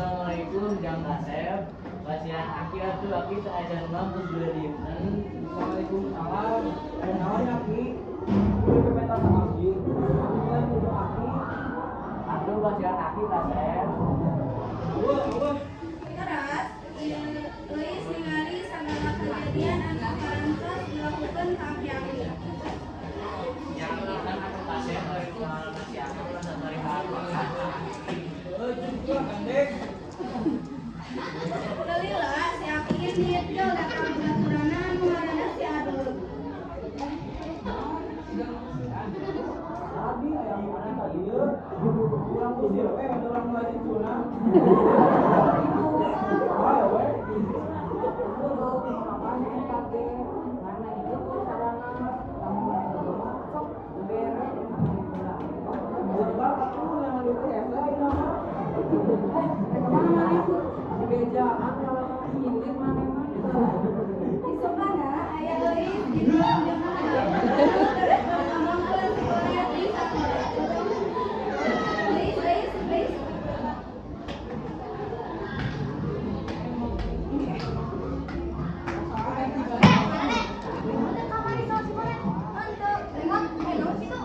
Assalamualaikum, Jang Kasep. Pasihan Aki atuh, Aki saacan mah geus 2 dinten. Waalaikumsalam. Aya naon, Aki? Kudu pepeta ka Aki. Aki lain kudu Aki. Atuh pasihan Aki, Kasep. Eueuh, eueuh. Teras, Euis ningali sagala kejadian anu parantos dilakukeun ka aki-aki. Yang kan atuh, Kasep, euy, pengalaman si Aki ulah sabari ka Aki. Heueuh, juga gandeng. Teu lila si Aki indit jeung datang babaturanna anu ngaranna si Adul. Tadi aya mana ka dieu? Urang usir we ada urang mulai cicuna. Ayo we. Apaan eta ge? Mana itu carana lamun maneh mah sok bere. Lebar atuh yang duit hese ayeuna mah. Eh, kemana maneh? Di bejaan kalau indit maneh mah. Isukana aya Euis di ruang jeung Adul. Terus ngomongkeun si koret di sakola. Euis, Euis, Euis. Henteu, emang aya naon kitu?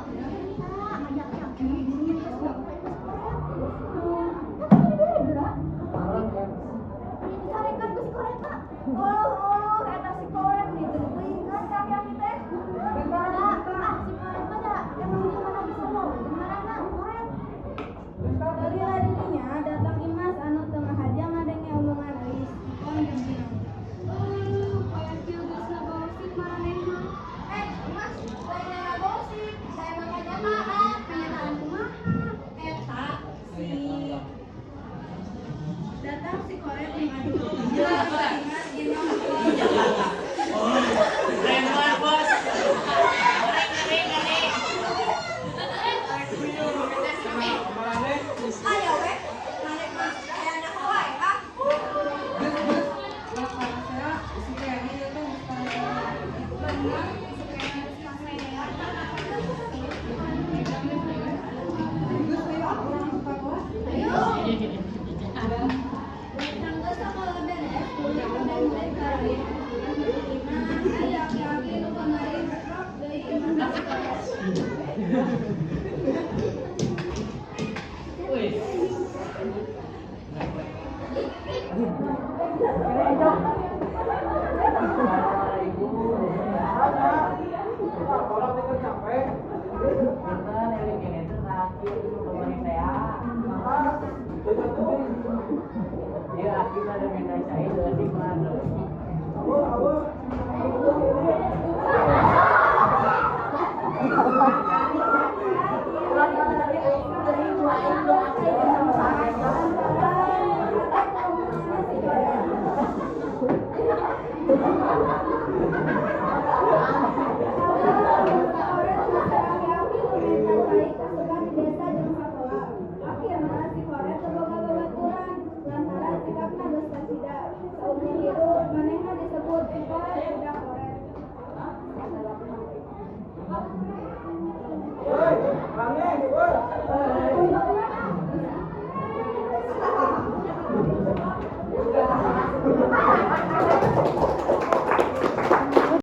Uluh, uluh, eta si koret diteuing ka aki teh. Teu lila di dinya datang Imas anu teu ngahaja ngadenge omongan Euis, Ipon jeung Kinong. Uluh, poe kieu geus ngagosip maraneh mah. Eh, Imas, lain ngagosip, saya mah kenyataan. Kenyataan kumaha? Eta si datang si koret jeung Adul. Imas, Kinong, Ipon. Preman, Bos. Ngeri, ngeri. Maraneh. Ayo we, maneh mah aya anak wae ah. Geus, geus. Ulah parasea isi keneh ieu teh geus parasea. Bener, isuk keneh geus pasea. Geus ayo ah urang ka kelas. Ayo. Sanggeus sakola beres, kuliah balik ka imah, aya aki-aki nu kamari rok deui imah si koret. Wih.